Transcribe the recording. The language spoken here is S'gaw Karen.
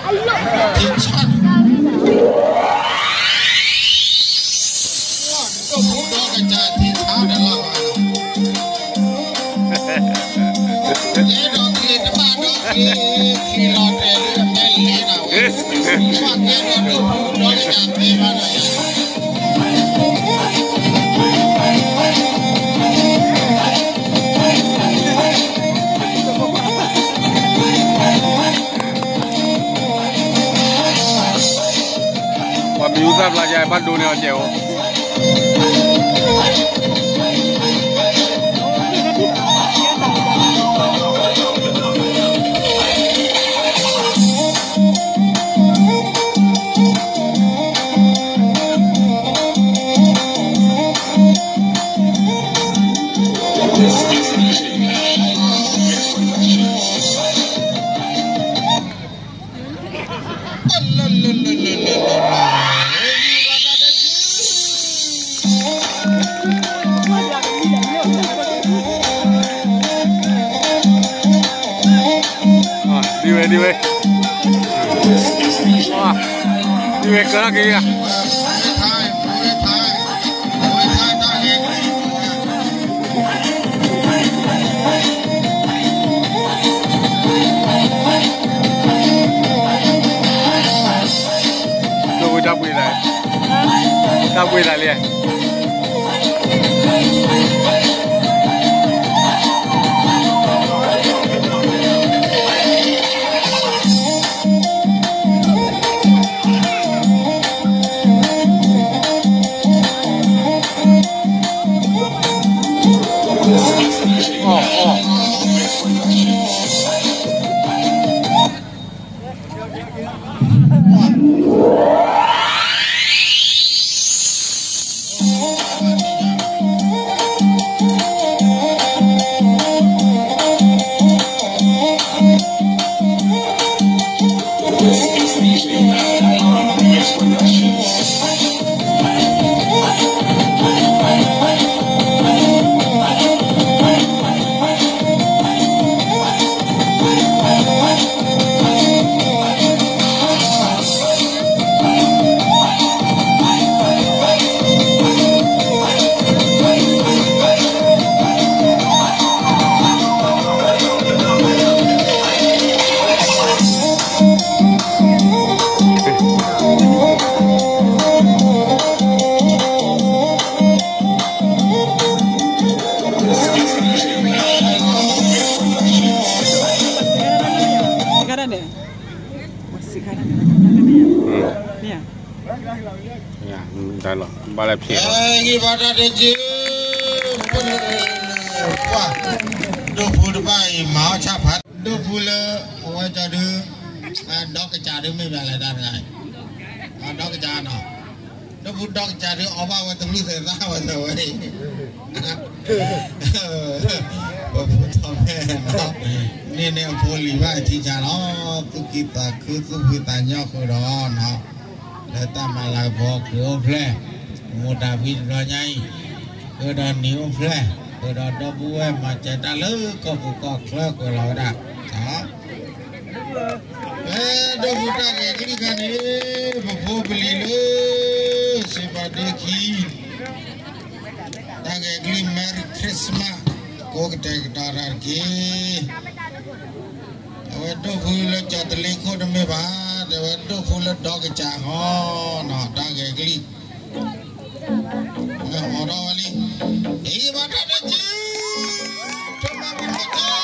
ထံဆါ, ဒိၣ်ဖိဒီကစၢ်ထံဆါတလီၤဘၣ်, ယဲဒီးက့ၤတဘၣ်ဒီးက့ၤ, ချံလီၤတဲာ်လၢအမဲလဲၤနၤဝဲ, ပှၤကဲဒီးဒိၣ်ဖိဒီကစၢ်ဖဲဘၣ်ဒီးယၤ ပှၤမံၤဟူသၣ်ဖျါယါ ဘၣ်ဒိန့ၢ်အီၤကဲးအိၣ်, ဒ်ဝဲ, ဒ်ဝဲ, ဒ်ဝဲကလၢက့ၤဧါ, ဒိၣ်ဝဲတၢ်ပှ့ၤသး, တၢ်ပှ့ၤသးလံ.တၢ်လီၤ ဘၣ်လၢဖျဲးလီၤ ဂ့ၤဘၣ်တၢ်တက့ၢ်, ပှၤ ဒိၣ်ဖိတဖၣ်အံၤ မၤအီၣ်ဆၣ်ဖး, ဒိၣ်ဖိလၢ အဝဲကၠီဒု ဒီကစၢ်ဒုမ့ၢ်ဘၣ်လဲၣ်တၢ်တဂၤ, ဒီကစၢ်နီၤ, ဒိၣ်ဖိဒီကစၢ်ဒု အီၣ်ဘၣ်ဝဲတဘျုးသဲးသၣ်ဝဲသဝဲအံၤ ပဖိထီၣ်ဖဲနီၤ, န့ၣ်န့ၣ်အဖိလံၤဘၣ်ထံဆါလီၤ, သူၣ်ကံၢ်သးခု သူၣ်ဖှံသးညီဃုာ်ဒီးနီၤ, လၢတၢ်မၤလၤကပီၤ ကအိၣ်ဖျဲၣ်, မိၢ်တၢ်ဖံးတဘျီညါအံၤ, ဃုာ်ဒီးနံၤအိၣ်ဖျဲၣ်, ဃုာ်ဒီးဒီပုၢ်ဝဲၢ်မၤစၢၤတၢ်လၢကီၢ်ပူၤကီၢ်ချၢကွဲးလီၤဝဲဒၣ်, ဖဲဒိၣ်ဖိတၢ်ဂဲၤကလံၣ်ခါန့ၣ်, ပဖိပလံၤလၢ စံးဘၣ်ဒ့ခံ တၢ်ဂဲၤကလံၣ် Merry Christmas ကိးကတဲာ်ကတီၤတၢ်တက့ၢ်. အဝဲဒိၣ်ဖိလၢကၠီတလ့ခိၣ်တမ့ၢ်ဘၣ်, တဲဝဲဒိၣ်ဖိလၢဒီကစၢ်ဟီနီၤ, တၢ်ဂဲၤကလံၣ် မ့ၢ်အိးထီၣ်ဝဲလံ, အံၤဘၣ်တၢ်တက့ၢ်, တမၤမုာ်တက့ၢ်.